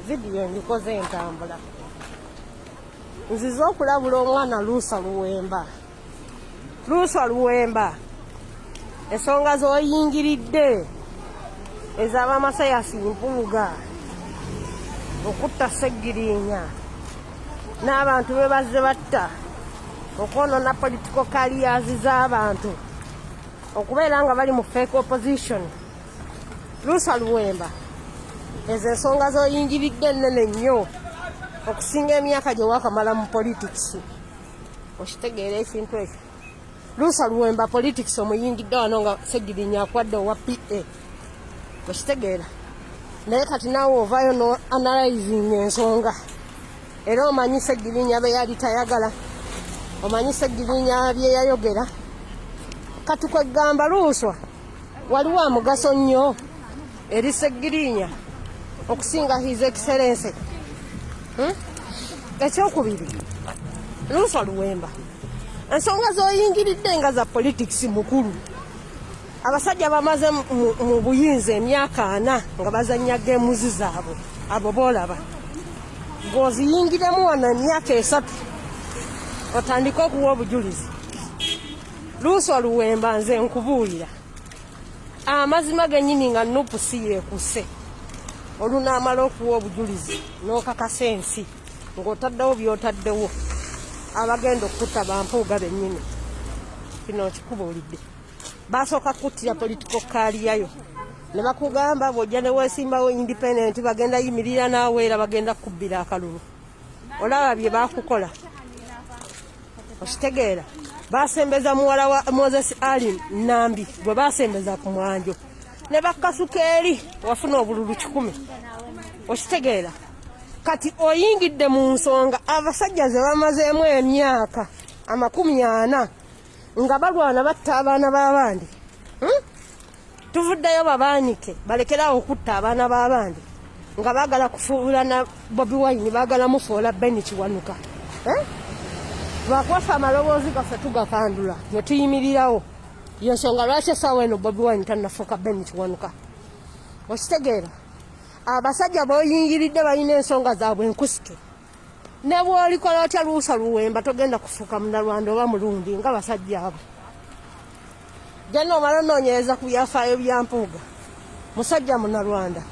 Vidiyo ngikoze entambula. Nzize okulabula omwana Luusa Luwemba. Luusa Luwemba, ensonga z'oyingiridde ez'abamasayasi Mpuuga okutta Ssegiriinya n'abantu be bazze batta okwonoona political careers z'abantu okubeera nga bali mu fake opposition. Luusa Luwemba, ezo ensonga z'oyingiridde ennene nnyo okusinga emyaka gye wakamala mu politics. Okitegeera ekintu ekyo? Luusa Luwemba, politics omuyingidde wano nga Segirinya akwadde owa PA, okitegeera? Naye kati naawe ovaayo no analyzing ensonga, era omanyi Segirinya be yali tayagala, omanyi Segirinya bye yayogera. Kati kwegamba Luuswa waliwo amugaso nnyo eri Segirinya okusinga His Excellence, Ekyokubiri, Luuswa Luwemba, ensonga z'oyingiridde nga za politics mukulu. Abasajja bamaze mu buyinza emyaka 40 nga bazanya games zaabwe. Abo boolaba ng'oziyingiremu wano emyaka 3, otandike okuwa obujulizi. Luuswa Luwemba, nze nkubuulira amazima gennyini nga NUP si yeekuse. Olunaamala okuwa obujulizi n'okakasa ensi ng'otaddewo by'otaddewo, abagenda okutta bampuuga bennyini. Kino nkikubuulidde. Basooka kuttira political career yo ne bakugamba bw'ojja ne weesimbawo independent, bagenda yimirira naawe era bagenda kukubbira akalulu. Olaba bye bakukola, okitegeera? Basembeza muwala wa Moses Ali Nambi gwe basembeza ku mwanjo ne bakasuka eri, wafuna obululu 100, okitegeera? Kati oyingidde mu nsonga abasajja ze bamazeemu emyaka 40 nga balwana, batta abaana b'abandi, Tuvuddeyo babaanike, balekerawo okutta abaana b'abandi nga baagala kufuula na Bobi Wine, baagala mufuula Beni Kiwanuka, eh? Lwakuba amaloboozi gaffe tugakandula ne tuyimirirawo. Yensonga lwaki essaawa eno Bobi Wine tannafuuka Beni Kiwanuka, okitegeera? Abasajja b'oyingiridde balina ensonga zaabwe enkusike. Ne bw'olikola otya, Luusa Luwemba, togenda kufuuka Munalwanda oba Mulundi nga basajja abo. Genda omala onoonyereza ku byafaayo bya Mpuuga, musajja Munalwanda.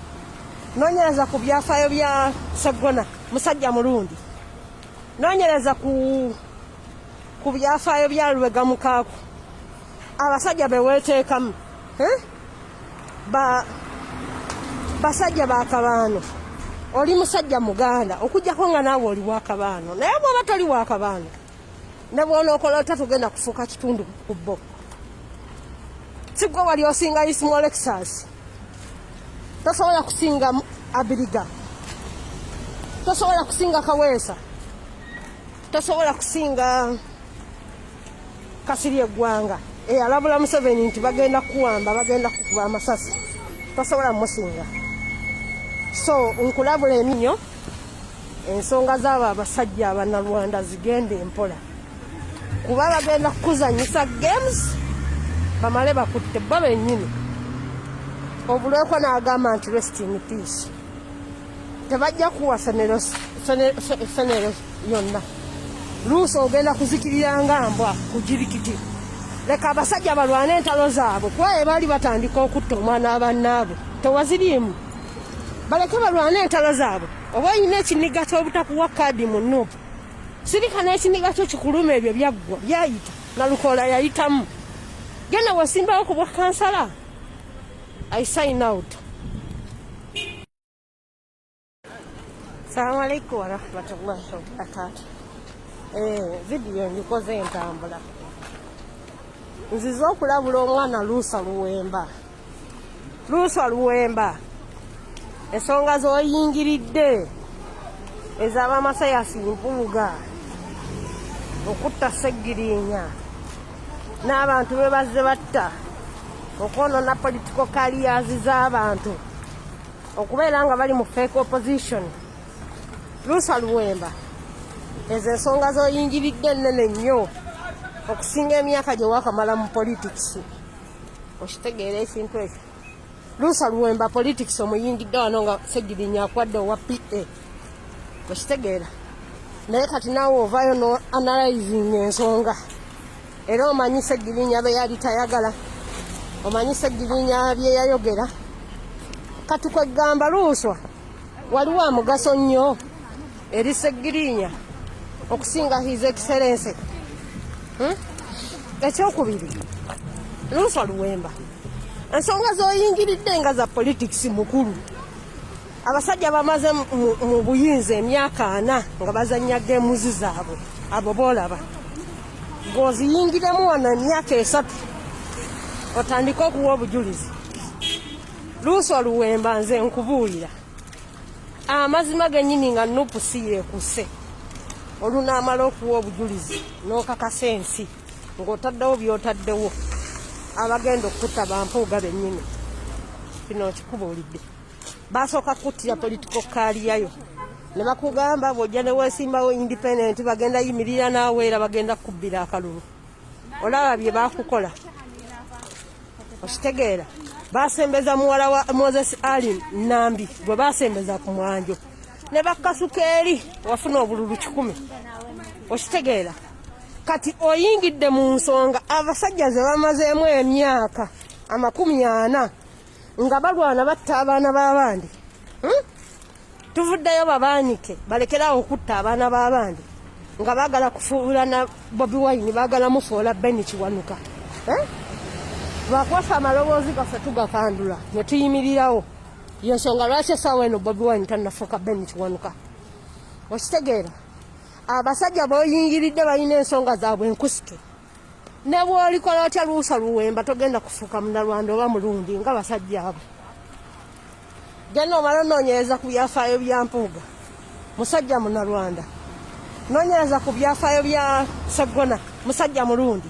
Noonyereza ku byafaayo bya Seggona, musajja Mulundi. Noonyereza ku byafaayo bya Lubega Mukaaku. Abasajja beweeteekamu, eh? Ba basajja bakabaano. Oli musajja Muganda, okujjako nga naawe oli wakabaano. Naye bw'oba toli wakabaano, ne bw'onookola otya, tugenda kufuuka kitundu ku bo. Sigwe wali osinga Ismo Lexus, tosobola kusinga Abiriga, tosobola kusinga Kaweesa, tosobola kusinga Kasiri Eggwanga eyalabula Museveni nti bagenda kuwamba, bagenda kukuba amasasi, tosobola musinga. So nkulabula eminyo, ensonga zaabo abasajja Abanalwanda zigenda empola, kuba bagenda kukuzanyisa games bamale bakutte bo bennyini. Obulweko n'agamba nti rest in peace. Tebajja kuwa funeral yonna. Luusi, ogenda kuzikirira nga mbwa kugirikiti. Leka abasajja balwane entalo zaabwe, kuba baali batandika okutta omwana abannaabwe tewaziriimu. Baleke balwane entalo zaabwe. Oba olina ekiniga ky'obutakuwa kaadi mu NUP, sirika n'ekiniga kyo kikuluma. Ebyo byaggwa, byayita. Nalukoola yayitamu. Genda wasimbawo ku bwa kansala. I sign out. Assalamu alaikum warahmatullahi wabarakatu. Vidiyo ngikoze entambula. Nzize okulabula omwana Luusa Luwemba. Luusa Luwemba, ensonga z'oyingiridde ez'abamasayasi Mpuuga okutta Ssegirinya n'abantu be bazze batta okwonoona political careers z'abantu okubeera nga bali mu fake opposition. Luusa Luwemba, ezo ensonga z'oyingiridde ennene nnyo okusinga emyaka gye wakamala mu politics, okitegeera ekintu ekyo? Lusa Luwemba politics omuyingidde wano nga Segirinya akwadde owa PA, okitegeera? Naye kati naawe ovaayo no analyzing ensonga, era omanyi Segirinya be yali tayagala, omanyi Segirinya bye yayogera. Kati kwegamba Luuswa waliwo amugaso nnyo eri Segirinya okusinga His Excellence, Ekyokubiri, Luuswa Luwemba, ensonga z'oyingiridde nga za politics mukulu. Abasajja bamaze mu buyinza emyaka 40 nga bazanya games zaabwe. Abo boolaba ng'oziyingiremu wano emyaka 3, otandike okuwa obujulizi. Luuswa Luwemba, nze nkubuulira amazima gennyini nga NUP si yeekuse. Olunaamala okuwa obujulizi n'okakasa ensi ng'otaddewo by'otaddewo, abagenda okutta bampuuga bennyini. Kino nkikubuulidde. Basooka kukuttira political career yo ne bakugamba bw'ojja ne weesimbawo independent, bagenda yimirira naawe era bagenda kukubbira akalulu. Olaba bye bakukola, okitegeera? Basembeza muwala wa Moses Ali Nambi gwe basembeza ku mwanjo ne bakasuka eri, wafuna obululu 100, okitegeera? Kati oyingidde mu nsonga abasajja ze bamazeemu emyaka 40 nga balwana, batta abaana b'abandi, Tuvuddeyo babaanike, balekerawo okutta abaana b'abandi nga baagala kufuulana Bobi Wine, baagala mufuula Beni Kiwanuka, eh? Lwakuba amaloboozi gaffe tugakandula ne tuyimirirawo. Yensonga lwaki essaawa eno Bobi Wine tannafuuka Beni Kiwanuka, okitegeera? Abasajja b'oyingiridde balina ensonga zaabwe enkusike. Ne bw'olikola otya, Luusa Luwemba, togenda kufuuka Munalwanda oba Mulundi nga basajja abo. Genda omala onoonyereza ku byafaayo bya Mpuuga, musajja Munalwanda. Noonyereza ku byafaayo bya Seggona, musajja Mulundi.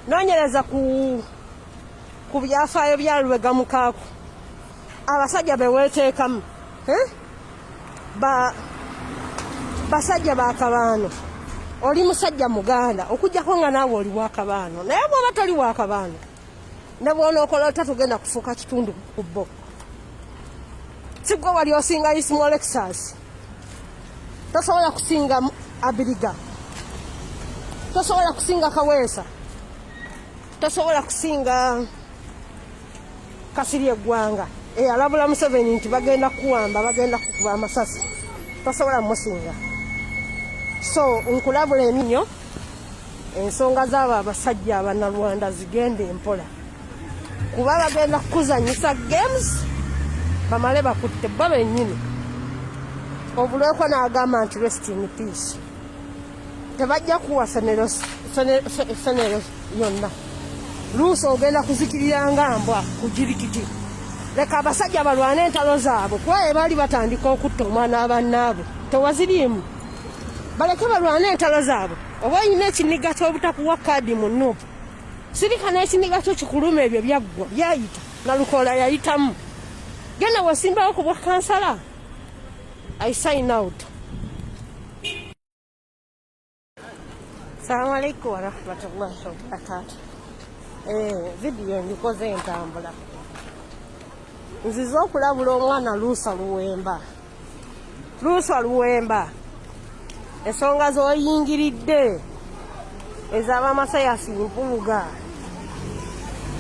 Noonyereza ku byafaayo bya Lubega Mukaaku. Abasajja beweeteekamu, eh? Ba basajja bakabaano. Oli musajja Muganda, okujjako nga naawe oli wakabaano. Naye bw'oba toli wakabaano, ne bw'onookola otya, tugenda kufuuka kitundu ku bo. Sigwe wali osinga Ismo Lexus, tosobola kusinga Abiriga, tosobola kusinga Kaweesa, tosobola kusinga Kasiri Eggwanga eyalabula Museveni nti bagenda kuwamba, bagenda kukuba amasasi, tosobola musinga. So nkulabula eminyo, ensonga zaabo abasajja Abanalwanda zigenda empola, kuba bagenda kukuzanyisa games bamale bakutte bo bennyini. Obulweko n'agamba nti rest in peace. Tebajja kuwa funeral yonna. Luusi, ogenda kuzikirira nga mbwa kugirikiti. Leka abasajja balwane entalo zaabwe, kuba baali batandika okutta omwana abannaabwe tewaziriimu. Baleke balwane entalo zaabwe. Oba olina ekiniga ky'obutakuwa kaadi mu NUP, sirika n'ekiniga kyo kikuluma. Ebyo byaggwa, byayita. Nalukoola yayitamu. Genda wasimbawo ku bwa kansala. I sign out. Salamu alaikum warahmatullahi wabarakatu. Vidiyo ngikoze entambula, nzize okulabula omwana Luusa Luwemba. Luusa Luwemba, ensonga z'oyingiridde ez'abamasayasi Mpuuga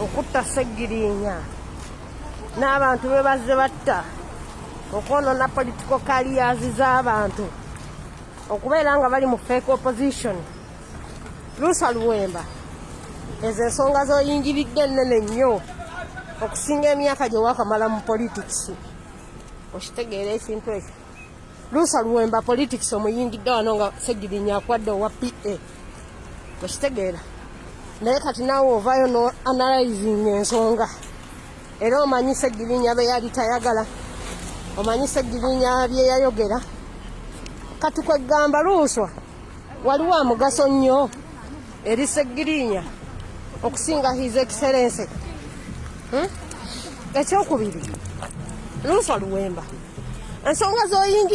okutta Seggirinya n'abantu be bazze batta, okwonoona political careers z'abantu, okubeera nga bali mu fake opposition, Luusa Luwemba, ezo ensonga z'oyingiridde ennene nnyo okusinga emyaka gye wakamala mu politics, okitegeera ekintu ekyo? Luusa Luwemba, politics omuyingidde wano nga Segirinya akwadde owa PA, okitegeera? Naye kati naawe ovaayo no analyzing ensonga, era omanyi Segirinya be yali tayagala, omanyi Segirinya bye yayogera. Kati kwegamba Luuswa waliwo amugaso nnyo eri Segirinya okusinga His Excellence, Ekyokubiri, Luuswa Luwemba, ensonga z'oyingi